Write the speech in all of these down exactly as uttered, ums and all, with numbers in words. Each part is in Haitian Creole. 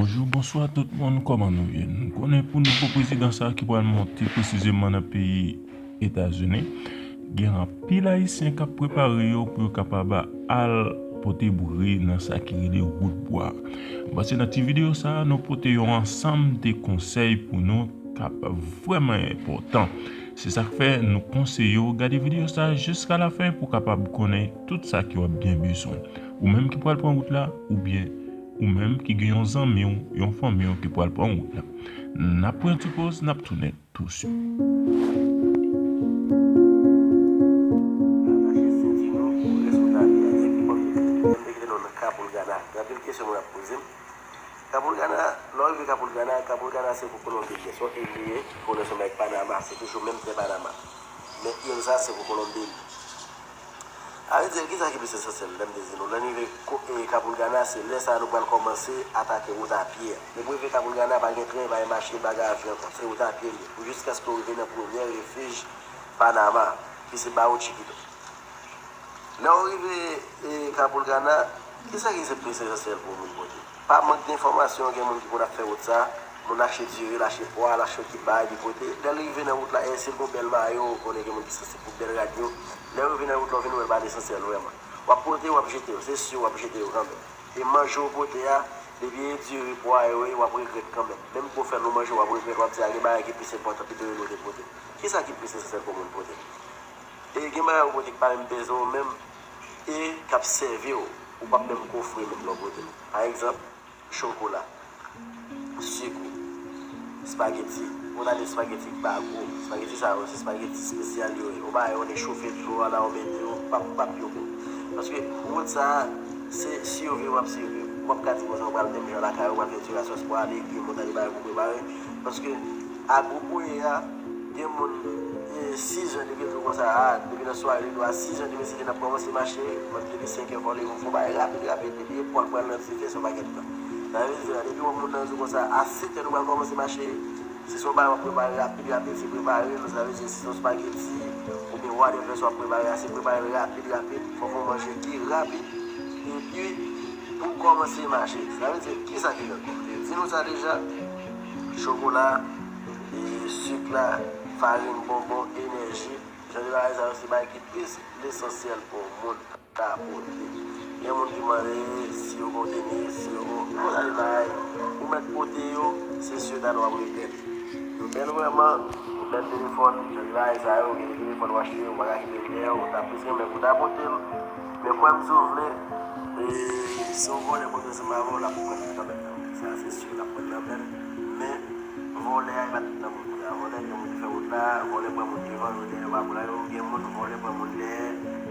Bonjou, bonswa tout moun, kòman nou ye? Nou konnen pou nouvo prezidan sa a ki pral monte presizeman nan peyi Etazini, gen anpil Ayisyen k ap prepare yo pou yo kapab al pote bri nan sa ki rele wout bwa. Paske nan ti videyo sa a, nou pote yon ansanm de konsèy pou nou k ap vrèman enpòtan. Se sa k fè nou konseye w gade videyo sa a jiska lafen pou w kapab konnen tout sa ke w ap gen bezwen. Ou menm ki pral pran wout la, oubyen ou menm ki gen yon zanmi w, yon fanmi w ki pral pran wout la. N ap pran ti poz, n ap tounen tou swit. Atache senti nou pou rès wout la, gen ki pòt ki mete nou nan Kapoulgana. Gen anpil kesyon moun ap poze m. Kapoulgana, lè w rive Kapoulgana, Kapoulgana se pou Kolonbi l ye. Se yon il li ye, ki konnen ansanm avèk Panama, se toujou menm tè Panama. Men il sa se pou Kolonbi l. A vle di, kisa ki plis esansyèl lè m te di nou, lè n rive ko-, e, Kapoulgana, se lè sa a nou pral kòmanse atake wout a pye a. Depi w rive Kapoulgana, pa gen tren, pa gen machin, pa gen avyon ankò. Se wout a pye l ye. Pou jiskaske w rive nan premye refij Panama, ki se Barrio Chiquito. Lè w rive, e, Kapoulgana, kisa ki se plis esansyèl pou moun pote? Pa mank de enfòmasyon, gen moun ki konn ap fè wout sa, moun achte diri, l achte pwa, l achte yon ti bagay, li pote. Lè l rive nan wout la, e si l gon bèl mayo, ou konnen gen moun ki sanse pou bèl rad yo. Lè w rive nan wout la, w vin wè l pa t esansyèl vrèman. W ap pote, w ap jete yo, se si w ap jete yo kanmenm. E manje w pote a, depi e diri, pwa yo ye, w ap regrèt kanmenm. Menm ke w fè l ou manje, w ap regrèt, w ap di, a, gen bagay ki plis enpòtan, pi de yo te pote. Kisa ki plis esansyèl pou moun pote? E gen bagay ou pote ki pa menm peze w menm, e k ap sèvi w, ou p ap menm kofre menm lè w pote l. Pa egzanp, chokola, sik, espageti. Ou ta di espageti ki pa gwo. Espageti sa yo, se espageti espesyal yo ye. Ou pa wè, ou te chofe dlo a la, ou mete yo, pap, pap yo bon. Paske wout sa a, se siviv w ap siviv. Ou p ap ka di konsa, ou pral menm jan lakay ou, ou pral fè ti rasòs pwa, legim, ou ta di bagay pou prepare. Paske Agwo pou ye a, gen moun, e, sizè depi l tou konsa a, depi nan sware li tou a, sizè depi se te n ap kòmanse mache, mwen depi senkè fò leve, fò bay rapid, rapid, depi epòl pral nan dife, se yon pakèt tan. Sa vle di la, depi w wè moun nan di konsa, a setè nou pral kòmanse mache, se se yon bagay w ap prepare rapid, rapid, se prepare l, sa vle di si se yon spageti, oubyen whatever sa w ap prepare a, se prepare l rapid, rapid, fò w fè yon manje ki rapid, epi pou w kòmanse mache. Sa vle di, kisa ki nan kò m? Te di nou sa deja, chokola, e, sik la, farin, bonbon, enèji, jan de bagay sa yo se bagay ki plis lesansyèl pou yon moun ka pote. Gen moun ki mande si yo gon tenis, si yo gon, tout sa de bagay ou mèt pote yo, se si yo ta dwe ap regrèt. Yo bèl vrèman, bèl telefòn, jan de bagay sa yo, gen de telefòn w achte, ou pa ka kite l dèyè w, ou ta plis renmen pou w ta pote l. Men kwè m si w vle, e, si yon vòlè pote ansanm avè w, l ap pran l kanmenm. Sa se si, l ap pran l kanmenm. Men vòlè a, e pa tout tan pou l fè sa. Vòlè, gen moun ki fè wout la, vòlè pran moun devan, yo dèyè, yo pa pran yo. Gen moun, vòlè pran moun dèyè,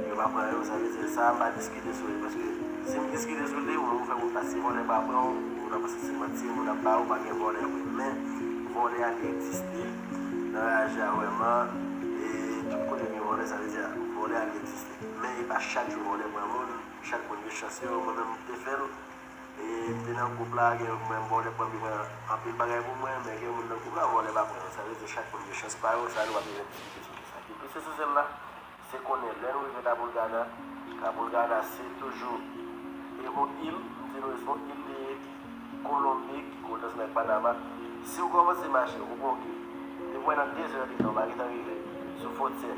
yo pa pran yo. Sa vle di, sa, m pa diskite sou li, paske si m diskite sou li, ou menm ou fè wout la, si vòlè pa pran w, ou nan panse se manti moun ap ba ou, pa gen vòlè vre. Men vòlè a te egziste nan raje a vrèman, e tout kote gen vòlè, sa vle di, vòlè a te egziste. Men e pa chak jou vòlè pran moun, chak moun gen chans yo, mwen menm m te fè l. E m te nan gwoup la, gen mwen vòlè pran, pran anpil bagay pou mwen, men gen moun nan gwoup la, vòlè pa pran yo. Sa vle di chak moun gen chans pa yo, sa nou pa bezwen diskite sou kisa ki plis esansyèl la, se konnen lè nou rive Kapoulgana, Kapoulgana se toujou e yon il, m di nou se yon il li ye, Kolonbi, ki kote ansanm avèk Panama. Si w kòmanse mache, ou pran yon gid. Depi w wè nan de zè de tan, ou pa gentan rive sou fwontyè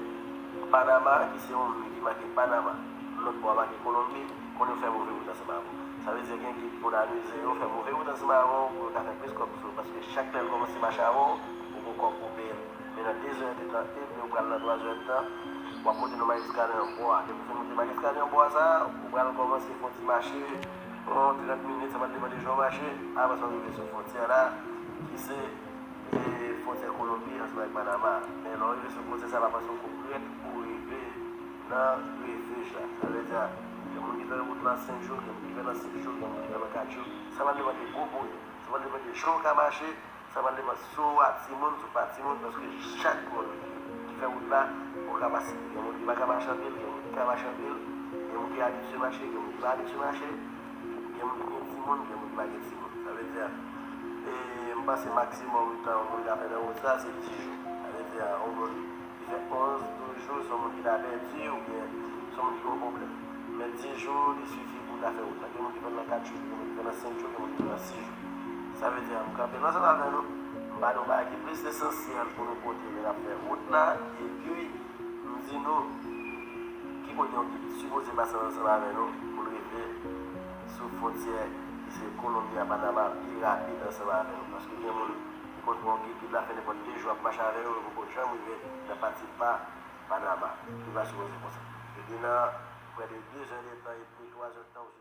Panama, ki se yon mi ki make Panama, lòt bò a make Kolonbi, konnen w fè move wout ansanm avè w. Sa vle di gen gid ki konn amize yo, fè move wout ansanm avè w, pou yo ka fè plis kòb sou ou, paske chak lè l kòmanse mache avè w, ou gon kòb pou peye l. Men nan de zè de tan, epi ou pral nan twa zè de tan, w ap pote nou Majestic nan yon bò a. Depi w fin moute Majestic nan yon bò a sa, ou pral kòmanse fè yon ti mache, yon trant minit, sa pa depann de jan w mache, avan sa w rive sou fwontyè la, ki se, e, fwontyè Kolonbi ansanm avèk Panama. Men lè w rive sou fwontyè sa, pa panse w kou prèt pou w rive nan refij la. Sa vle di, gen moun ki fè wout lan senk jou, gen moun ki fè l an sis jou, gen moun ki fè l an kat jou. Sa pa depann de gwo pou w ye. Sa pa depann de jan w ka mache. Sa pral depann si w a timoun, si w pa timoun, paske chak moun ki fè wout la gon kapasite. Gen moun ki pa ka mache anpil, gen moun ki ka mache anpil, gen moun ki abitye mache, gen moun ki pa abitye mache, gen moun ki gen timoun, gen moun ki pa gen timoun. Sa vle di, e, m panse maksimòm tan yon moun ka fè nan wout sa, se dis jou. Sa vle di, yon moun ki fè onz, douz jou, se yon moun ki ta pèdi oubyen se yon moun ki gen yon pwoblèm. Men dis jou, li sifi pou w ta fè wout la. Gen moun ki fè l nan kat jou, gen moun ki fè l nan senk jou, gen moun ki fè l nan sis jou. Sa vle di, m kanpe ansanm avè nou. M ba nou bagay ki plis esansyèl pou nou pote lè n ap fè wout la. Epi, m di nou, ki kote yon gid sipoze pase ansanm avè nou pou l rive sou fwontyè ki se Kolonbi a Panama pi rapid ansanm avè nou. Paske gen moun ki konn pran yon gid, gid la fè nenpòt de jou ap mache avè yo, yo poko janm rive nan pati pa Panama. Ki va sipoze konsa. Epi nan prè de de zè de tan epi twa zè tan,